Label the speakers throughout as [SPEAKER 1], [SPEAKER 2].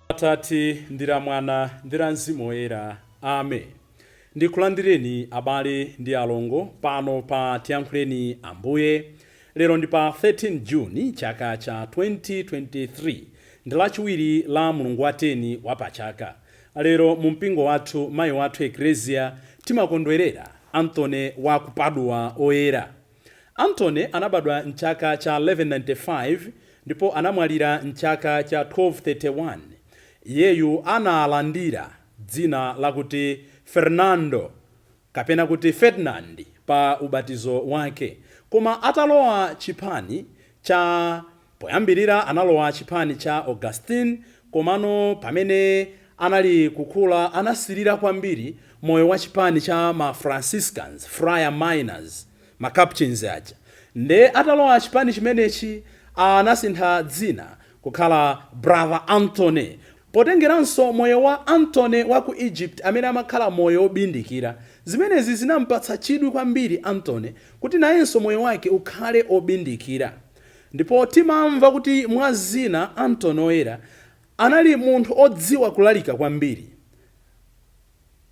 [SPEAKER 1] Atate ndi la Mwana ndi la Mzimu Woyera. Amen. Ndikulandireni abale ndi alongo pano pa Tiyankhuleni Ambuye. Lero ndi pa 13 June chaka cha 2023, ndi Lachiwiri la mulungu wa 10 wa pachaka. Lero mu mpingo wathu, mayi wathu Eklesia, timakondwerera Anthony wa ku Padua Oyera. Anthony anabadwa m'chaka cha 1195 ndipo anamwalira m'chaka cha 1231. Iyeyu analandira dzina lakuti Fernando kapena kuti Ferdinand pa ubatizo wake. Koma atalowa chipani cha Poyambirira analowa chipani cha Augustine, komano pamene anali kukula anasilira kwambiri moyo wa chipani cha ma Franciscans, Friar Minors, ma Capuchins aja. Nde atalowa chipani chimenechi anasintha dzina kukhala Brother Anthony Potengeranso moyo wa Anthony wa ku Egypt amene amakhala moyo wobindikira, zimenezi zinampatsa chidwi kwambiri Anthony kuti nayenso moyo wake ukhale obindikira. Ndipo timamva kuti mwa zina Anthony Oyera anali munthu odziwa kulalika kwambiri.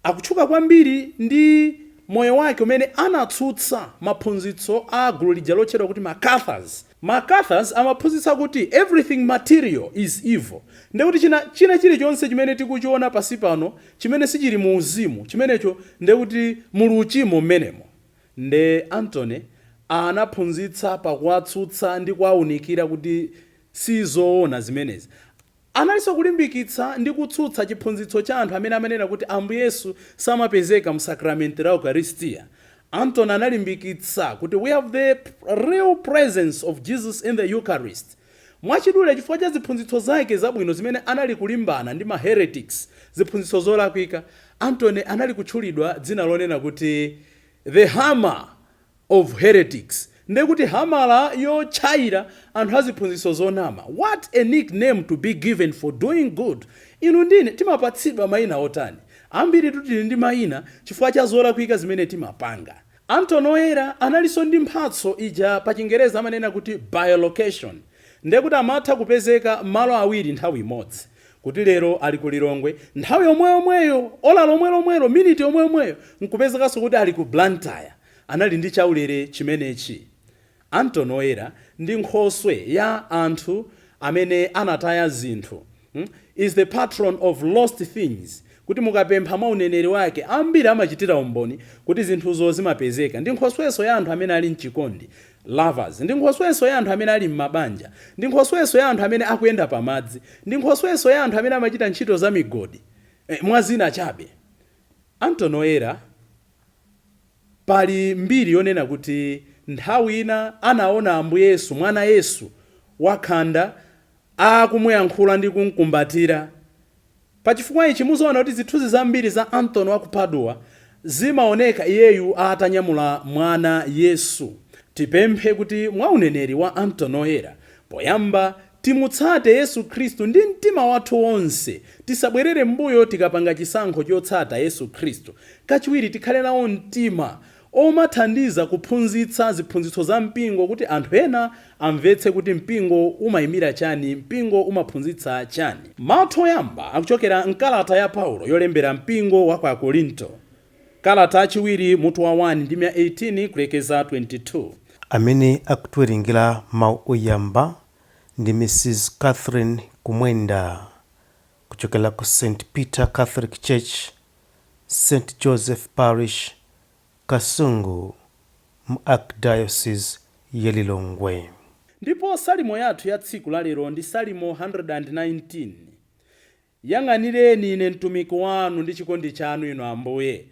[SPEAKER 1] Akutchuka kwambiri ndi moyo wake umene anatsutsa maphunzitso a gulu lija lotchedwa kuti ma Cathars. Ma Cathars amaphunzitsa kuti everything material is evil, ndiye kuti china china chilichonse chimene tikuchiona pansi pano chimene sichili mu uzimu, chimenecho ndiye kuti muli uchimo mmenemo. Nde Anthony anaphunzitsa pakuwatsutsa ndi kuwaunikira kuti sizoona zimenezi. Analinso kulimbikitsa ndi kutsutsa chiphunzitso cha anthu amene amanena kuti Ambuye Yesu samapezeka mu sakramenti la Ukaristia. Anthony analimbikitsa kuti we have the real presence of Jesus in the Eucharist. Mwachidule, chifukwa cha ziphunzitso zake zabwino zimene anali kulimbana ndi ma heretics, ziphunzitso zolakwika, Anthony anali kutchulidwa dzina lonena kuti the hammer of heretics, ndiye kuti hamala yotchayira anthu a ziphunzitso zonama. What a nickname to be given for doing good! Inu ndi ine timapatsidwa mayina otani? Ambiritu tili ndi mayina chifukwa cha zolakwika zimene timapanga. Anthony Oyera analinso ndi mphatso ija pa chingerezi amanena kuti bilocation, ndiye kuti amatha kupezeka malo awiri nthawi imodzi. Kuti lero ali ku Lilongwe, nthawi yomweyomweyo, ola lomwelomwelo, miniti yomweyomweyo, nkupezekanso kuti ali ku Blantyre. Anali ndi chaulere chimenechi. Anthony Oyera ndi nkhoswe ya anthu amene anataya zinthu, is the patron of lost things, kuti mukapempha mwa uneneri wake, ambiri amachitira umboni kuti zinthuzo zimapezeka. Ndi nkhoswenso ya anthu amene ali m'chikondi, lovers. Ndi nkhoswenso ya anthu amene ali m'mabanja. Ndi nkhoswenso ya anthu amene akuyenda pamadzi. Ndi nkhoswenso ya anthu amene amachita ntchito za migodi, mwa zina chabe. Anthony Oyera Pali mbiri yonena kuti nthawi ina anaona Ambuye Yesu, mwana Yesu wakhanda, akumuyankhula ndi kumkumbatira. Pa chifukwa ichi muzaona kuti zithunzi zambiri za Anthony wa ku Padua zimaoneka iyeyu atanyamula mwana Yesu. Tipemphe kuti mwa uneneri wa Anthony Oyera, poyamba Timutsate Yesu Khristu ndi mtima wathu wonse. Tisabwerere m'mbuyo tikapanga chisankho chotsata Yesu Khristu. Kachiwiri, tikhale nawo mtima omathandiza kuphunzitsa ziphunzitso za mpingo kuti anthu ena amvetse kuti mpingo umaimira chani, mpingo umaphunzitsa chani. Mawu oyamba akuchokera m'kalata ya Paulo yolembera mpingo wa ku Akorinto. Kalata yachiwiri mutu wa 1 ndime ya 18 kulekeza 22.
[SPEAKER 2] Amene akutiwerengera mawu oyamba ndi Mrs Catherine Kumwenda kuchokera ku St Peter Catholic Church, St Joseph Parish, Kasungu mu Archdiocese ya Lilongwe.
[SPEAKER 1] Ndipo Salimo yathu ya tsiku la lero ndi Salimo 119. Yang'anireni ine mtumiki wanu ndi chikondi chanu, Inu Ambuye.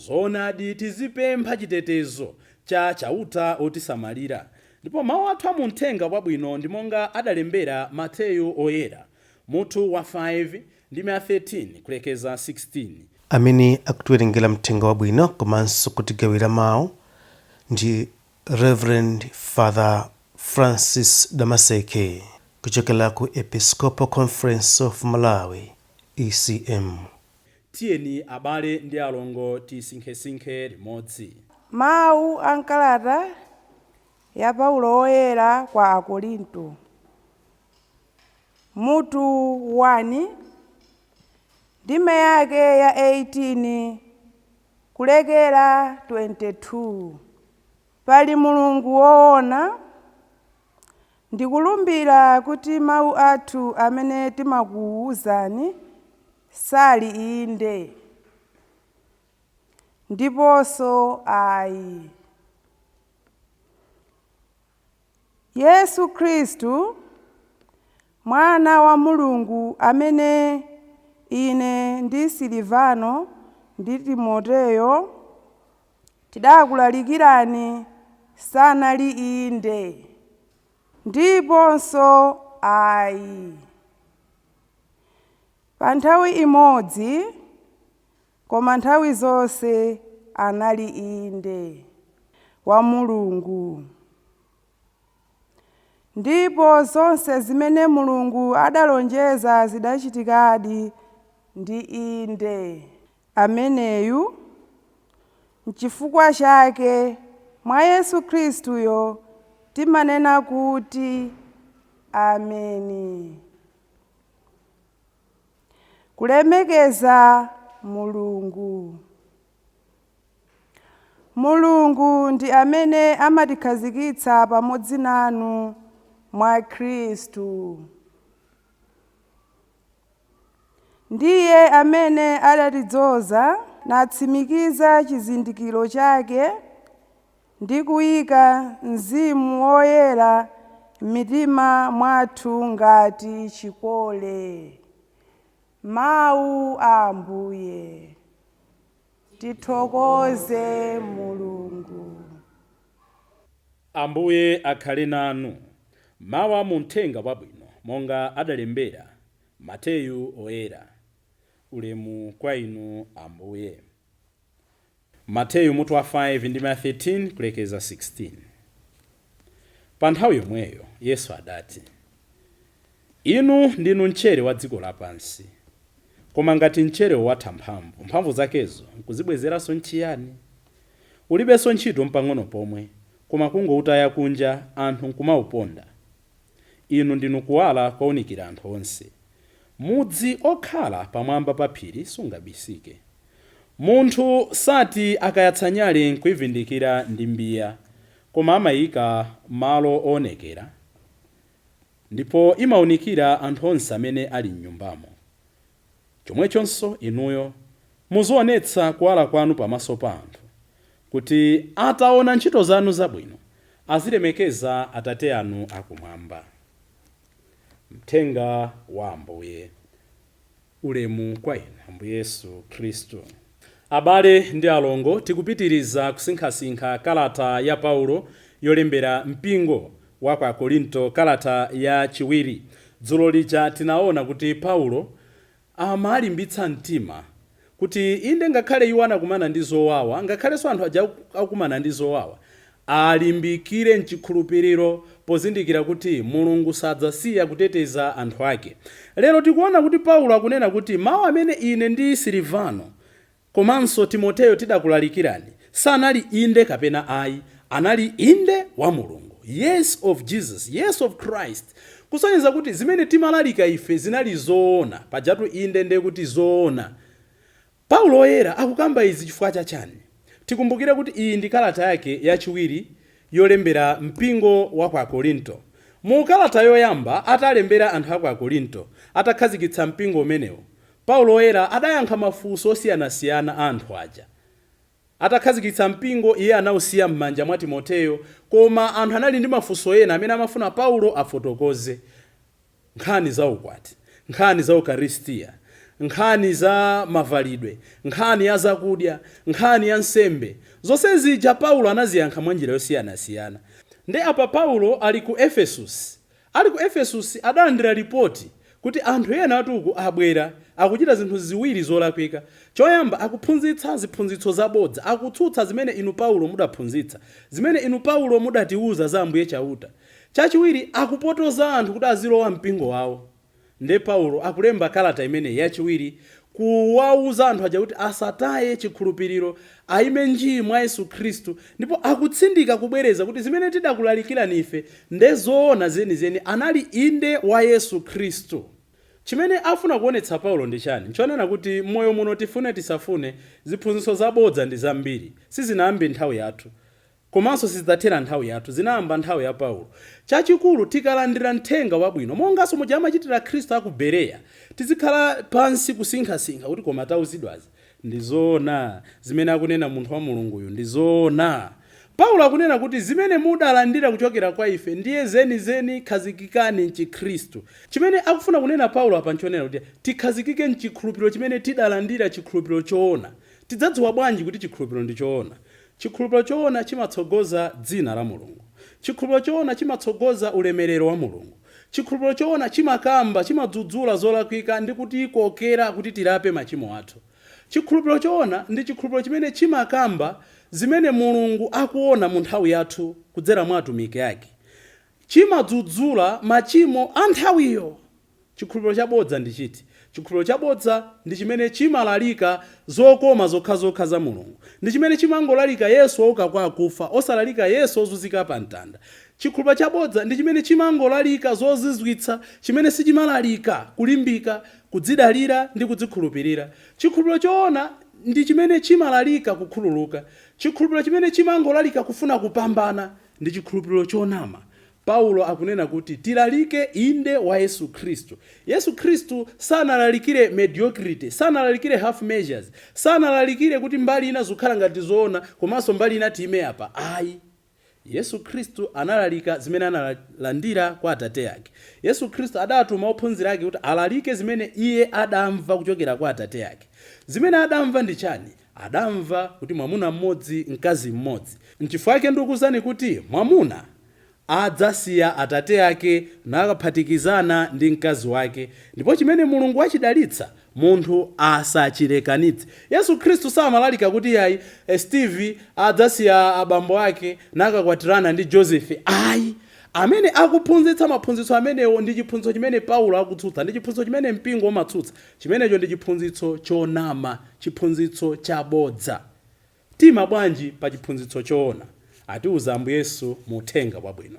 [SPEAKER 1] Zoonadi tizipempha chitetezo cha Chauta wotisamalira. Ndipo mau athu a mu Mthenga Wabwino ndi monga adalembera Mateyu Oyera, mutu wa 5, ndime ya 13 kulekeza 16.
[SPEAKER 2] Amene akutiwerengera Mthenga Wabwino komanso kutigawira mau ndi Rev. Father Francis Damaseke kuchokera ku Episcopal Conference of Malawi, ECM.
[SPEAKER 1] Tiyeni abale ndi alongo tisinkhesinkhe limodzi.
[SPEAKER 3] Mawu a mkalata ya Paulo Woyera kwa Akorinto, mutu 1, ndime yake ya 18 kulekera 22. Pali Mulungu woona, ndikulumbira kuti mawu athu amene timakuwuzani sali inde ndiponso ayi. Yesu Khristu, Mwana wa Mulungu amene ine ndi Silivano ndi Timoteyo tidakulalikirani, sanali inde ndiponso ayi. Pa nthawi imodzi, koma nthawi zonse anali inde wa Mulungu. Ndipo zonse zimene Mulungu adalonjeza zidachitikadi ndi inde ameneyu. N'chifukwa chake mwa Yesu Khristuyo timanena kuti Ameni. Kulemekeza Mulungu. Mulungu ndi amene amatikhazikitsa pamodzi nanu mwa Khristu. Ndiye amene adatidzoza natsimikiza chizindikiro chake ndi kuyika Mzimu Woyera m'mitima mwathu ngati chikole. Mawu a Ambuye. Tithokoze Mulungu.
[SPEAKER 1] Ambuye akhale nanu. Mawu a muthenga wabwino monga adalembera Mateyu Oyera. Ulemu kwa inu Ambuye. Mateyu mutu wa 5 ndi 13 kulekeza 16. Pa nthawi yomweyo Yesu adati, Inu ndinu mchere wa dziko lapansi. Koma ngati mcherewo watha mphamvu, mphamvu zakezo nkuzibwezeranso nchiyani? Ulibenso ntchito mpang'ono pomwe, koma kungoutaya kunja anthu nkumauponda. Inu ndinu kuwala kowunikira anthu onse. Mudzi okhala pamwamba pa phiri sungabisike. Munthu sati akayatsa nyale nkuivindikira ndi mbiya, koma amayika malo oonekera, ndipo imawunikira anthu onse amene ali m'nyumbamo. Chomwechonso inuyo muzionetsa kuwala kwanu pamaso pa anthu, kuti ataona ntchito zanu zabwino azilemekeza Atate anu akumwamba. Mthenga wa Ambuye. Ulemu kwa inu Ambuye Yesu Khristu. Abale ndi alongo, tikupitiriza kusinkhasinkha kalata ya Paulo yolembera mpingo wa ku Akorinto, kalata ya chiwiri. Dzulo lija tinaona kuti Paulo amalimbitsa mtima kuti inde ngakhale iwo anakumana ndi zowawa, ngakhalenso anthu aja akukumana ndi zowawa, alimbikire mchikhulupiriro pozindikira kuti Mulungu sadzasiya kuteteza anthu ake. Lero tikuona kuti Paulo akunena kuti mawu amene ine ndi Silivano komanso Timoteyo tidakulalikirani sanali inde kapena ayi, anali inde wa Mulungu, yes of Jesus, yes of Christ, kusonyeza kuti zimene timalalika ife zinali zoona. Pajatu inde ndiye kuti zoona. Paulo Woyera akukamba izi chifukwa chachani? Tikumbukire kuti iyi ndi kalata yake yachiwiri yolembera mpingo wa ku Akorinto. Mu kalata yoyamba atalembera anthu a ku Akorinto, atakhazikitsa mpingo umenewo, Paulo Woyera adayankha mafunso osiyanasiyana a anthu aja. Atakhazikitsa mpingo, iye anausiya m'manja mwa Timoteyo, koma anthu anali ndi mafunso ena amene amafuna Paulo afotokoze. Nkhani za ukwati, nkhani za Ukaristiya, nkhani za mavalidwe, nkhani ya zakudya, nkhani ya nsembe, zonse zija Paulo anaziyankha mwa njira yosiyanasiyana. Nde apa Paulo ali ku Efesusi. Ali ku Efesusi adalandira ripoti kuti anthu ena atuku abwera akuchita zinthu ziwiri zolakwika. Choyamba, akuphunzitsa ziphunzitso zabodza, akutsutsa zimene inu Paulo mudaphunzitsa, zimene inu Paulo mudatiwuza za Ambuye Chauta. Chachiwiri, akupotoza anthu kuti azilowa mpingo wawo. Nde Paulo akulemba kalata imeneyi yachiwiri. Kuwauza anthu aja kuti asataye chikhulupiriro, ayime njii mwa Yesu Khristu. Ndipo akutsindika kubwereza kuti zimene tidakulalikirani ife ndezoona zenizeni, anali inde wa Yesu Khristu. Chimene afuna kuonetsa Paulo ndi chani? Nchonena kuti moyo muno, tifune tisafune, ziphunzitso zabodza ndi zambiri. Sizinayambe nthawi yathu, komanso sizidzathera nthawi yathu. Zinayamba nthawi ya Paulo. Chachikulu, tikalandira mthenga wabwino, monganso muja amachitira Khristu aku Bereya, tizikhala pansi kusinkhasinkha kuti koma tauzidwazi ndi zoona? Zimene akunena munthu wa Mulunguyu ndi zoona? Paulo akunena kuti zimene mudalandira kuchokera kwa ife ndiye zenizeni, khazikikani mchikhristu. Chimene akufuna kunena Paulo apa nchonena kuti tikhazikike mchikhulupiriro chimene tidalandira, chikhulupiriro choona. Tidzadziwa bwanji kuti chikhulupiriro ndi choona? Chikhulupiriro choona chimatsogoza dzina la Mulungu. Chikhulupiriro choona chimatsogoza ulemerero wa Mulungu. Chikhulupiriro choona chimakamba, chimadzudzula zolakwika ndi kutikokera kuti tilape machimo athu. Chikhulupiriro choona ndi chikhulupiriro chimene chimakamba zimene Mulungu akuona mu nthawi yathu kudzera mwa atumiki ake. Chimadzudzula machimo a nthawiyo. Chikhulupiriro chabodza ndi chiti? Chikhulupiriro chabodza ndi chimene chimalalika zokoma zokhazokha za Mulungu, ndi chimene chimangolalika Yesu wauka kwa akufa, osalalika Yesu ozunzika pa mtanda. Chikhulupiriro chabodza ndi chimene chimangolalika zozizwitsa, chimene sichimalalika kulimbika, kudzidalira ndi kudzikhulupirira. Chikhulupiriro choona ndi chimene chimalalika kukhululuka. Chikhulupiriro chimene chimangolalika kufuna kupambana ndi chikhulupiriro chonama. Paulo akunena kuti tilalike inde wa Yesu Khristu. Yesu Khristu sanalalikire mediocrity, sanalalikire half measures, sanalalikire kuti mbali ina zikukhala ngati zoona komanso mbali ina tiime apa, ayi. Yesu Khristu analalika zimene analandira kwa Atate ake. Yesu Khristu adatuma ophunzira ake kuti alalike zimene iye adamva kuchokera kwa Atate ake. Zimene adamva ndi chani? Adamva kuti mwamuna mmodzi, mkazi mmodzi. Nchifukwa chake ndikuwuzani kuti mwamuna adzasiya atate ake nakaphatikizana ndi mkazi wake, ndipo chimene Mulungu wachidalitsa munthu asachilekanitse. Yesu Khristu samalalika kuti yayi, Steve adzasiya abambo ake nakakwatirana ndi Joseph, ayi. Amene akuphunzitsa maphunzitso amenewo ndi chiphunzitso chimene Paulo akutsutsa, ndi chiphunzitso chimene mpingo umatsutsa. Chimenecho ndi chiphunzitso chonama, chiphunzitso chabodza. Tima bwanji pa chiphunzitso choona? Atiuza Ambuye Yesu mu uthenga wabwino.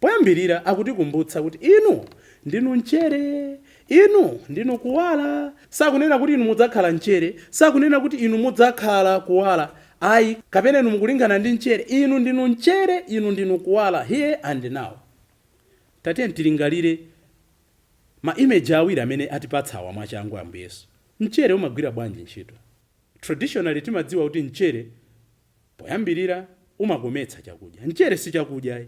[SPEAKER 1] Poyambirira akutikumbutsa kuti inu ndinu mchere, inu ndinu kuwala. Sakunena kuti inu mudzakhala mchere, sakunena kuti inu mudzakhala kuwala, ayi, kapena inu mukulingana ndi mchere. Inu ndinu mchere, inu ndinu kuwala, here and now. Tatiye tilingalire ma image awiri amene atipatsa awa mwachangu Ambuye Yesu. Mchere umagwira bwanji ntchito? Traditionally timadziwa kuti mchere poyambirira umakometsa chakudya. Mchere si chakudya ayi,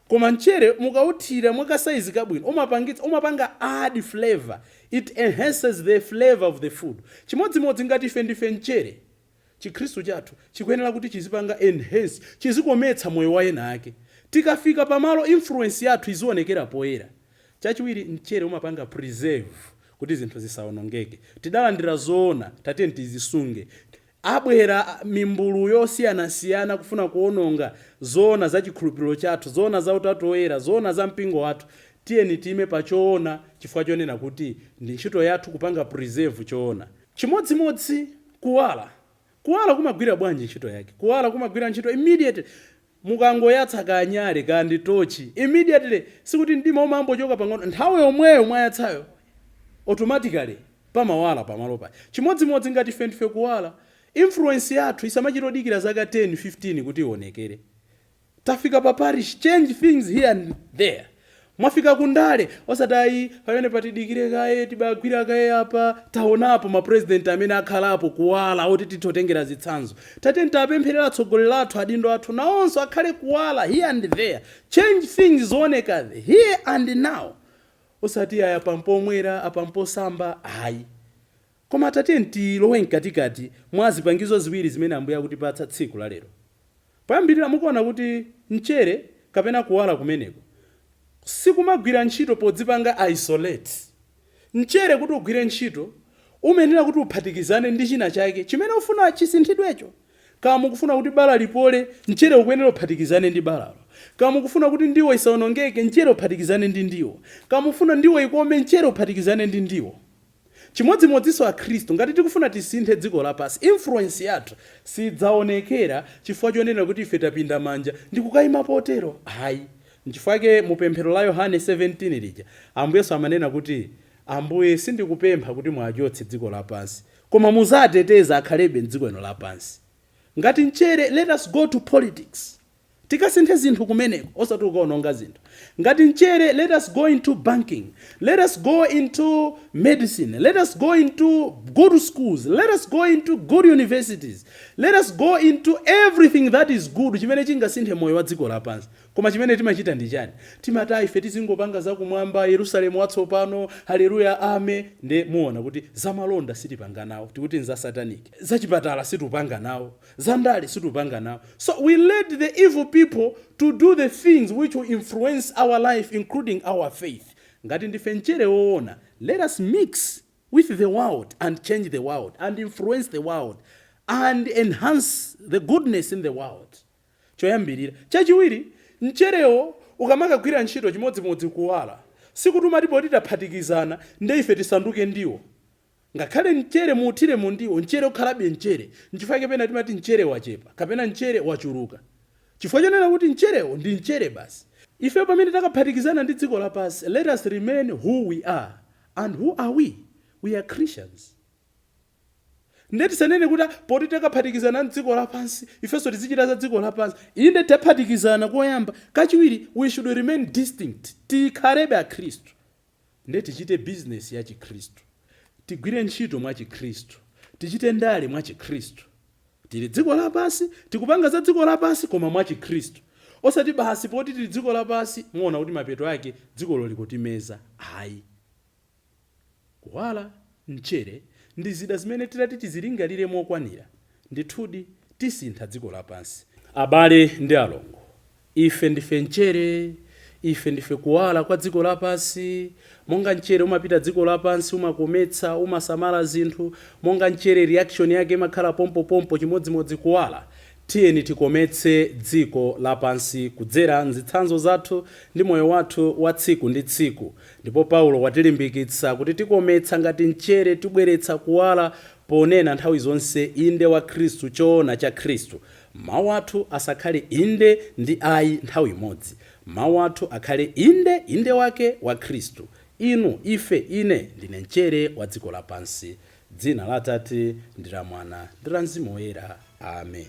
[SPEAKER 1] koma mchere mukauthira mwakasaizi kabwino umapangitsa, umapanga add flavor. It enhances the flavor of the food. Chimodzimodzi ngati ife ndife mchere, chikhristu chathu chikuyenera kuti chizipanga enhance, chizikometsa moyo wa ena ake. Tikafika pamalo, influence yathu izionekera poyera. Chachiwiri, mchere umapanga preserve kuti zinthu zisawonongeke. Tidalandira zoona, tatiye tizisunge. Abwera mimbulu yosiyanasiyana kufuna kuononga zoona za chikhulupiriro chathu, zoona za Utatu Woyera, zoona za mpingo wathu. Tiyeni time pa choona, chifukwa chonena kuti ndi ntchito yathu kupanga preserve choona. Chimodzimodzi kuwala. Kuwala kumagwira bwanji ntchito yake? Kuwala kumagwira ntchito immediately mukangoyatsa kanyale kandi tochi. Immediately, sikuti mdima umambochoka pang'ono. Nthawi yomweyo mwayatsayo, automatically pamawala pamalo paja. Chimodzimodzi ngati ife ndife kuwala, influence yathu isamachitodikira zaka 10 15 kuti ionekere. Tafika pa parish, change things here and there. Mwafika kundale, osati ayi, pamene patidikire kaye, tibagwira kaye apa. Taonapo ma president amene akhalapo kuwala oti titotengera zitsanzo. Tate, tapempherera atsogoleri athu, adindo athu, nawonso akhale kuwala here and there. Change things zooneka here and now, osati aya pampomwera, apa mposamba, ayi. Koma tate, tilowe mkatikati mwa zipangizo ziwiri zimene Ambuye akutipatsa tsiku la lero. Poyambirira mukuona kuti mchere kapena kuwala kumeneko sikumagwira ntchito podzipanga isolate. Mchere kuti ugwire ntchito umayenera kuti uphatikizane ndi china chake chimene ufuna chisinthidwecho. Kama mukufuna kuti bala lipole, mchere ukuyenera uphatikizane ndi balalo. Kama mukufuna kuti ndiwo isawonongeke, mchere uphatikizane ndi ndiwo. Kama mukufuna ndiwo ikome, mchere uphatikizane ndi ndiwo. Chimodzimodzinso akhristu, ngati tikufuna tisinthe dziko lapansi, influence yathu sidzaonekera chifukwa chonena kuti ife tapinda manja ndi kukayima potero, ayi. Nchifukwa mu pemphero la Yohane 17 lija, Ambuyesu amanena kuti, "Ambuye, sindikupempha kuti mwachotse dziko lapansi, koma muzateteza akhalebe mdziko lino lapansi." Ngati mchere, let us go to politics, tikasinthe zinthu kumeneko, osati kukaononga zinthu. Ngati mchere, let us go into banking, let us go into medicine, let us go into good schools, let us go into good universities, let us go into everything that is good, chimene chingasinthe moyo wa dziko lapansi. Koma chimene timachita ndi chani? Timati ife tizingopanga zakumwamba, Yerusalemu watsopano, haleluya, ame. Nde muona kuti zamalonda sitipanga nawo, tikuti nza satanic. Zachipatala situpanga nawo, zandale situpanga nawo. So we let the evil people to do the things which will influence our life, including our faith. Ngati ndife mchere woona, let us mix with the world and change the world and influence the world and enhance the goodness in the world. Choyambirira. Chachiwiri, mcherewo ukamakagwira ntchito chimodzimodzi kuwala, sikuti umati poti taphatikizana nde ife tisanduke ndiwo. Ngakhale mchere muuthire mu ndiwo, mchere ukhalabe mchere. Nchifukwa kapena timati mchere wachepa kapena mchere wachuluka, chifukwa chonena kuti mcherewo ndi mchere basi. Ife pamene takaphatikizana ndi dziko lapansi, let us remain who we are. And who are we? We are Christians. Nde tisanene kuti poti takaphatikizana mdziko lapansi, ifenso tizichita za dziko lapansi. Inde, taphatikizana koyamba. Kachiwiri, we should remain distinct, tikhalebe akhristu. Nde tichite business ya chikhristu, tigwire ntchito mwa chikhristu, tichite ndale mwa chikhristu. Tili dziko lapansi, tikupanga za dziko lapansi, koma mwa chikhristu, osati basi poti tili dziko lapansi. Muona kuti mapeto ake dzikolo likutimeza. Ayi. Kuwala, mchere ndi zida zimene titati tizilingalire mokwanira, ndithudi tisintha dziko lapansi. Abale ndi alongo, ife ndife mchere, ife ndife kuwala kwa dziko lapansi. Monga mchere umapita dziko lapansi, umakometsa, umasamala zinthu, monga mchere reaction yake imakhala pompopompo, chimodzimodzi kuwala. Tiyeni tikometse dziko lapansi kudzera mzitsanzo zathu ndi moyo wathu wa tsiku ndi tsiku. Ndipo Paulo watilimbikitsa kuti tikometsa ngati mchere, tibweretsa kuwala ponena nthawi zonse inde wa Khristu, choona cha Khristu. Mawu athu asakhale inde ndi ayi nthawi imodzi. Mawu athu akhale inde, inde wake wa Khristu. Inu, ife, ine ndine mchere wa dziko lapansi. Dzina la Atate ndi la Mwana ndi la Mzimu Woyera, amen.